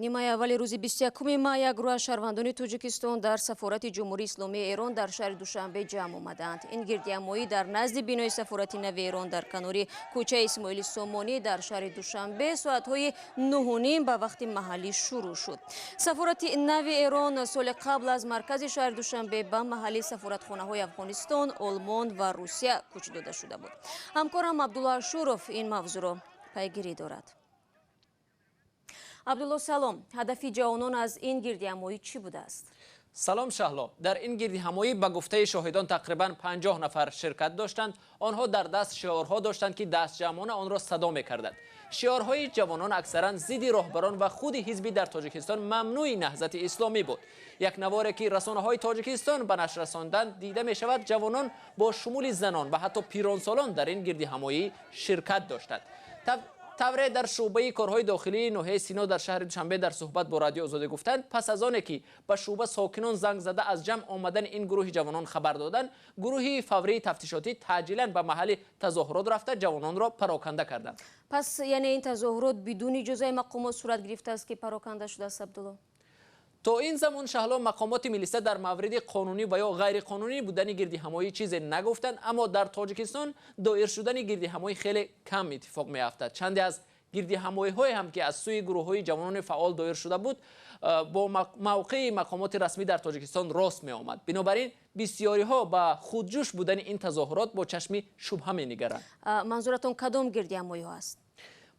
Нимаи аввали рӯзи 21 май як гурӯҳ аз шаҳрвандони Тоҷикистон дар сафорати Ҷумҳурии Исломии Эрон дар шаҳри Душанбе ҷамъ омаданд. Ин гирдиҳамоӣ дар назди бинои сафорати нави Эрон дар канори кӯчаи Исмоили Сомонӣ дар шаҳри Душанбе соатҳои 9:30 ба вақти маҳаллӣ шурӯъ шуд. Сафорати нави Эрон соли қабл аз маркази шаҳри Душанбе ба маҳалли сафоратхонаҳои Афғонистон, Олмон ва Русия кӯч дода шуда буд. Ҳамкорам Абдулло Ашуров ин мавзӯъро пайгирӣ дорад. Абдулло, салом. Ҳадафи ҷавонон аз ин гирдиҳамоӣ чӣ будааст? Салом, Шаҳло. Дар ин гирдиҳамоӣ, ба гуфтаи шоҳидон, тақрибан 50 нафар ширкат доштанд. Онҳо дар даст шиорҳо доштанд, ки дастҷамъона онро садо мекарданд. Шиорҳои ҷавонон аксаран зидди роҳбарон ва худи ҳизби дар Тоҷикистон мамнӯи Наҳзати Исломӣ буд. Як наворе, ки расонаҳои Тоҷикистон ба нашр расонданд, дида мешавад, ҷавонон бо шумули занон ва ҳатто пиронсолон дар ин гирдиҳамоӣ ширкат доштанд. Тавре дар шӯъбаи корҳои дохилии ноҳияи Сино дар шаҳри Душанбе дар суҳбат бо Радиои Озодӣ гуфтанд, пас аз оне ки ба шӯъба сокинон занг зада, аз ҷамъ омадани ин гурӯҳи ҷавонон хабар доданд, гурӯҳи фаврии тафтишотӣ таъҷилан ба маҳалли тазоҳурот рафта, ҷавононро пароканда карданд. Пас яъне ин тазоҳурот бидуни иҷозаи мақомот сурат гирифтааст, ки пароканда шудааст, Абдулло? То ин замон, Шаҳло, мақомоти милиса дар мавриди қонунӣ ва ё ғайриқонунӣ будани гирдиҳамоӣ чизе нагуфтанд. Аммо дар Тоҷикистон доир шудани гирдиҳамоӣ хеле кам иттифоқ меафтад. Чанде аз гирдиҳамоиҳое ҳам, ки аз сӯи гурӯҳҳои ҷавонони фаъол доир шуда буд, бо мавқеи мақомоти расмӣ дар Тоҷикистон рост меомад. Бинобар ин бисёриҳо ба худҷӯш будани ин тазоҳурот бо чашми шубҳа менигаранд. Манзуратон кадом гирдиҳамоиҳо аст?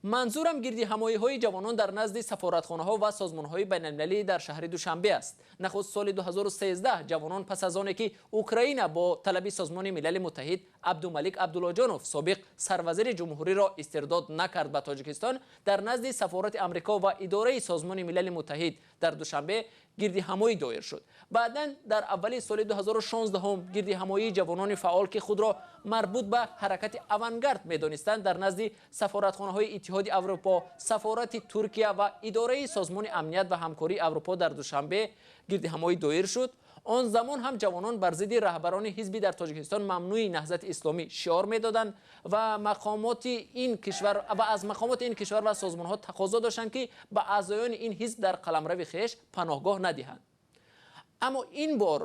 Манзурам гирдиҳамоиҳои ҷавонон дар назди сафоратхонаҳо ва созмонҳои байналмилалӣ дар шаҳри Душанбе аст. Нахуст соли 2013 ҷавонон пас аз оне ки Украина бо талаби Созмони Милали Муттаҳид Абдумалик Абдуллоҷонов, собиқ сарвазири ҷумҳуриро, истирдод накард ба Тоҷикистон, дар назди сафорати Амрико ва идораи Созмони Милали Муттаҳид дар Душанбе гирдиҳамоӣ доир шуд. Баъдан дар аввали соли 2016 гирдиҳамоии ҷавонони фаъол, ки худро марбут ба ҳаракати авангард медонистанд, дар назди сафоратхонаҳои Иттиҳоди Аврупо, сафорати Туркия ва идораи Созмони Амният ва Ҳамкории Аврупо дар Душанбе гирдиҳамоӣ доир шуд. Он замон ҳам ҷавонон бар зидди раҳбарони ҳизби дар Тоҷикистон мамнӯи Наҳзати Исломӣ шиор медоданд ва мақомоти ин кишвар ва аз мақомоти ин кишвар ва созмонҳо тақозо доштанд, ки ба аъзоёни ин ҳизб дар қаламрави хеш паноҳгоҳ надиҳанд. Аммо ин бор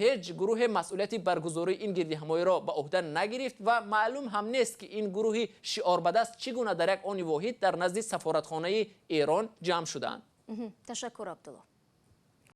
ҳеҷ гурӯҳе масъулияти баргузории ин гирдиҳамоиро ба ӯҳда нагирифт ва маълум ҳам нест, ки ин гурӯҳи шиорбадаст чӣ гуна дар як они воҳид дар назди сафоратхонаи Эрон ҷамъ шудаанд. Ташаккур, Абдулло.